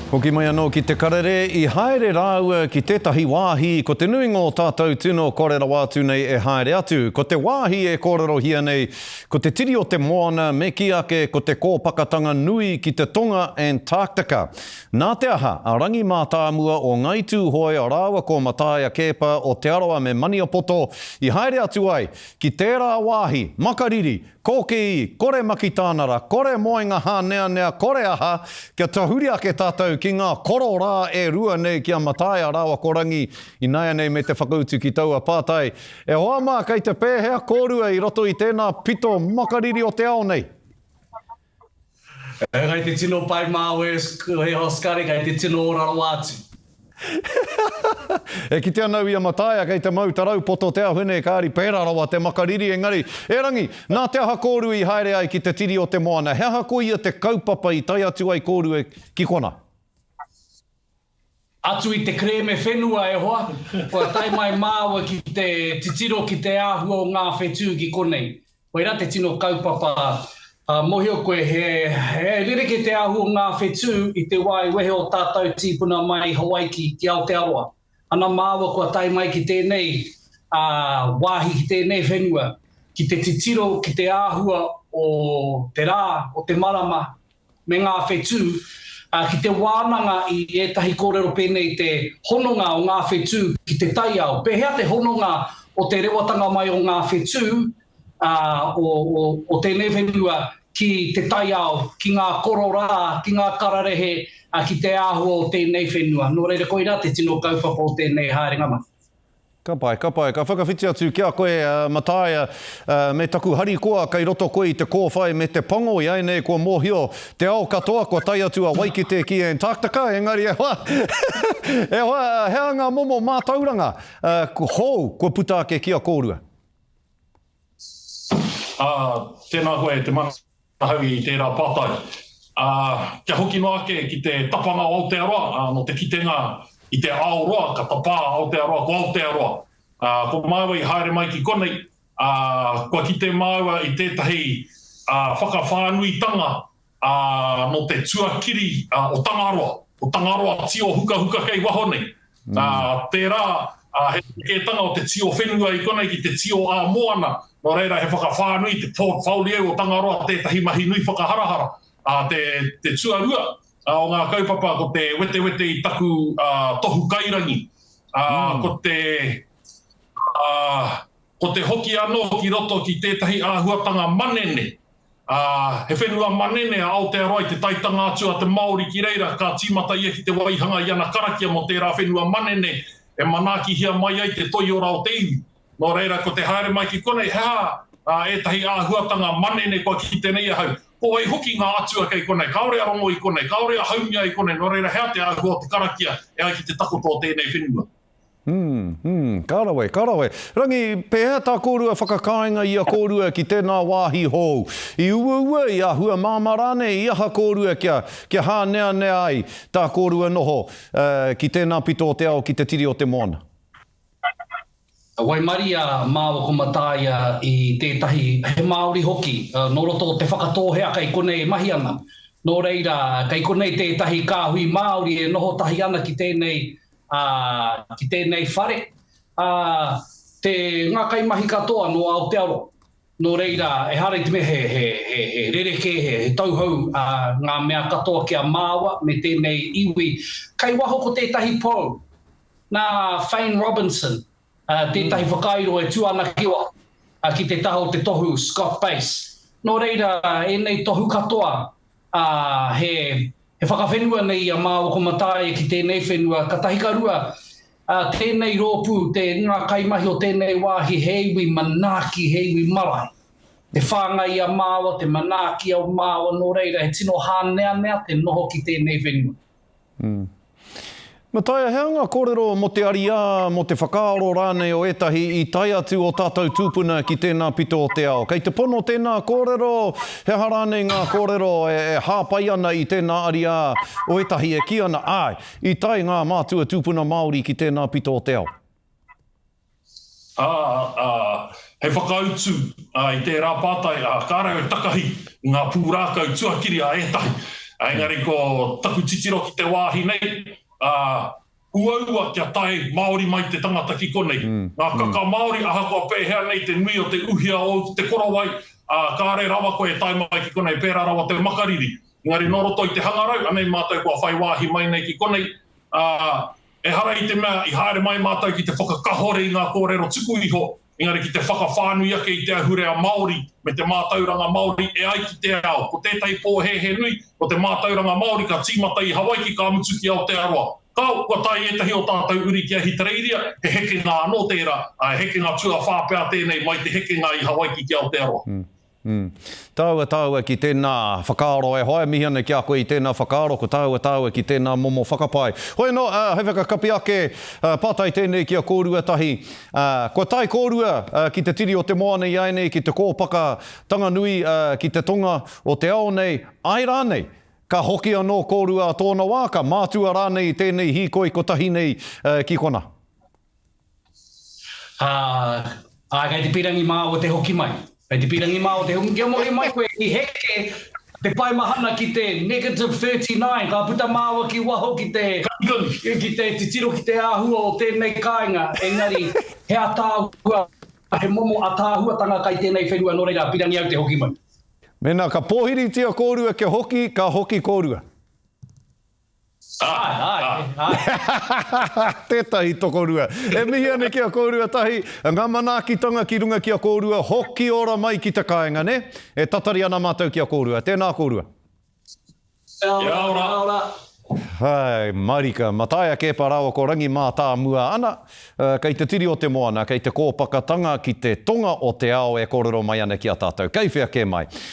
Hoki mai anō ki te karere, i haere rāua ki tētahi wāhi ko te nuinga o tātou tino kore rawa atu nei e haere atu. Ko te wāhi e kōrerohia nei, ko te tiri o te moana me kī ake ko te kōpakatanga nui ki te tonga Antarctica. Nā te aha a Rangi Mātāmua o Ngāi Tūhoe rāua ko Mataia Keepa o Te Arawa me Maniapoto i haere atu ai ki tērā wāhi makariri, Kōkī, kore makitānara, kore moenga hāneanea, kore aha, kia tahuri ake tātou ki ngā koro rā e rua nei ki a Mataia rāua ko Rangi ināianei me te whakautu ki taua pātai. E hoa mā, kei te pēhea kōrua i roto i tēnā pito makariri o te ao nei? Kei te tino pai māua e Oskari, kei te tino ora rawa atu. E kite ana au i a Mataia kei te mau tarau poto te ahune kāri pērā rawa te makariri engari, e Rangi, nā te aha kōrua i haere ai ki te tiri o te moana, he aha koia te kaupapa i tae atu ai kōrua ki kona? Atu i te kerēme whenua e hoa, kua tae mai māua ki te titiro ki te āhua o ngā whetū ki konei. Koirā te tino kaupapa, ā, mōhio koe he, he rerekē te āhua o ngā whetū i te wā i wehe ō tātou tīpuna mai i Hawaiki ki Aotearoa. Ana māua kua tae mai ki tēnei, ā, wāhi ki tēnei whenua, ki te titiro ki te āhua o te rā, o te marama, me ngā whetū, ā, ki te wānanga i ētahi kōrero pēnei i te hononga o ngā whetū ki te taiao. Pēhea te hononga o te rewatanga mai o ngā whetū, ā, o, o, o tēnei whenua ki te taiao, ki ngā kororā, ki ngā kararehe, ā, ki te āhua o tēnei whenua. Nō reira, koirā te tino kaupapa o tēnei haerenga mai. Ka pai, ka pai. Ka whakawhiti atu ki a koe, Mataia, me taku harikoa kei roto koe i te kōwhai me te pango iaianei kua mōhio te ao katoa kua tae atu a Waikite ki Antarctica, engari e hoa, e hoa, he aha ngā momo mātauranga hou kua puta ake ki a kōrua? Ā, tēnā koe e te Manahau i tērā pātai. Ā, kia hoki noa ake ki te tapanga o Aotearoa, ā, nō te kitenga i te ao roa, ka tapā a Aotearoa ko Aotearoa. Ā, ko māua i haere mai ki konei, ā, kua kite māua i tētahi, ā, whakawhānuitanga, ā, nō te tuakiri, ā, o Tangaroa, o Tangaroa tio hukahuka kei waho nei. Ā, tērā, ā, he rerekētanga o te tio whenua i konei ki te tio ā-moana, nō reira he whakawhānui te portfolio o Tangaroa tētahi mahi nui whakaharahara. Ā, te, te tuarua ā, o ngā kaupapa ko te wetewete i taku ā, tohu kairangi, ā, ko te, ā, ko te hoki anō ki roto ki tētahi āhuatanga manene, ā, he whenua manene a Aotearoa i te taetanga atu a te Māori ki reira, ka tīmata ia ki te waihanga i ana karakia mō tērā whenua manene e manaakihia mai ai te toiora o te iwi. Nō reira, ko te haere mai ki konei, he aha ētahi āhuatanga manene kua kite nei ahau? Ko wai hoki ngā atua kei konei? Kāore a Rongo i konei, kāore a Haumia i konei, nō reira, he aha te āhua o te karakia e ai ki te takoto o tēnei whenua? Hum, hum, ka rawe, ka rawe. Rangi, pēhea tā kōrua whakakāinga i a kōrua ki tēnā wāhi hou? I uaua, i āhua māmā rānei, i aha kōrua kia, kia hāneanea ai tā kōrua noho, eh, ki tēnā pito o te ao ki te tiri o te moana? Waimaria māua ko Mataia i tētahi, he Māori hoki, nō roto o Te Whakatōhea kei konei e mahi ana. Nō reira, kei konei tētahi kāhui Māori e noho tahi ana ki tēnei, ā, ki tēnei whare, ā, te, ngā kaimahi katoa nō Aotearoa. Nō reira, ehara i te mea he, he, he, he rerekē, he, he tauhou, ā, ngā mea katoa ki a māua me tēnei iwi. Kei waho ko tētahi pou, nā Fane Robinson, ā, tētahi whakairo e tū ana ki waho, ā, ki te taha o te tohu Scott Base. Nō reira, ēnei tohu katoa, ā, he, he whakawhenua nei i a māua ko Mataia ki tēnei whenua, katahi ka rua, ā, tēnei rōpū, te, ngā kaimahi o tēnei wāhi he iwi manaaki, he iwi marae. Te whāngai i a māua, te manaaki a māua, nō reira he tino hāneanea te noho ki tēnei whenua. Mm. Mataia, he aha ngā kōrero mō te ariā, mō te whakaaro rānei o ētahi i tae atu ō tātou tūpuna ki tēnā pito o te ao? Kei te pono tēnā kōrero, he aha rānei ngā kōrero e hāpai ana i tēnā ariā o ētahi e kī ana, āe, i tae ngā mātua tūpuna Māori ki tēnā pito o te ao? Ā, ā, hei whakautu i tērā pātai, ā, kāre au e takahi i ngā pūrākau tuakiri a ētahi. Engari ko taku titiro ki te wāhi nei, ā, uaua kia tae Māori mai te tangata ki konei. Ngā kaka Māori, ahakoa pēhea nei te nui o te uhia ōu ki te korowai, ā, kāre rawa koe e tae mai ki konei, pērā rawa te makariri. Engari nō roto i te hangarau, anei mātou kua whai wāhi mai nei ki konei, ā, ehara i te mea i haere mai mātou ki te whakakahore i ngā kōrero tuku iho, engari ki te whakawhānui ake i te ahurea Māori me te mātauranga Māori e ai ki te ao. Ko tētahi pōhēhē nui, ko te mātauranga Māori ka tīmata i Hawaiki ka mutu ki Aotearoa. Kāo, kua tae ētahi o tātou uri ki Ahitereiria, he hekenga anō tērā, ā, he hekenga tuawhā pea tēnei mai te hekenga i Hawaiki ki Aotearoa. Mm. Tāua, tāua ki tēnā whakaaro e hoa, e mihi ana ki a koe i tēnā whakaaro, ko tāua, tāua ki tēnā momo whakapae. Hoi anō, uh, hei whakakapi ake, uh, pātai tēnei ki a kōrua tahi, uh, kua tae kōrua uh, ki te tiri o te moana i āianei, ki te kōpaka tanganui uh, ki te tonga o te ao nei, āe rānei, ka hoki anō kōrua a tōna wā, ka mātua rānei i tēnei hīkoi kotahi nei uh, ki kona? Ā, āe, kei te pīrangi māua te hoki mai. Kei te pīrangi māua te hoki. Kia mōhio mai koe, i heke te paemahana ki te negative 39, ka puta māua ki waho ki te, ki te titiro ki te āhua o tēnei kāinga, engari he ataahua, he momo ataahuatanga kai tēnei whenua, nō reira, pīrangi au te hoki mai. Mēnā ka pōhiritia kōrua kia hoki, ka hoki kōrua. Āe, āe, āe. Tētahi tokorua. E mihi ana ki a kōrua tahi, ngā manaakitanga ki runga ki a kōrua, hoki ora mai ki te kāinga, nē? E tatari ana mātou ki a kōrua. Tēnā kōrua. Kia ora, kia ora. Hai, marika. Mataia Keepa rāua ko Rangi Mātāmua ana, kei te tiri o te moana, kei te kōpakatanga ki te tonga o te ao e kōrero mai ana ki a tātou. Kei whea kē mai.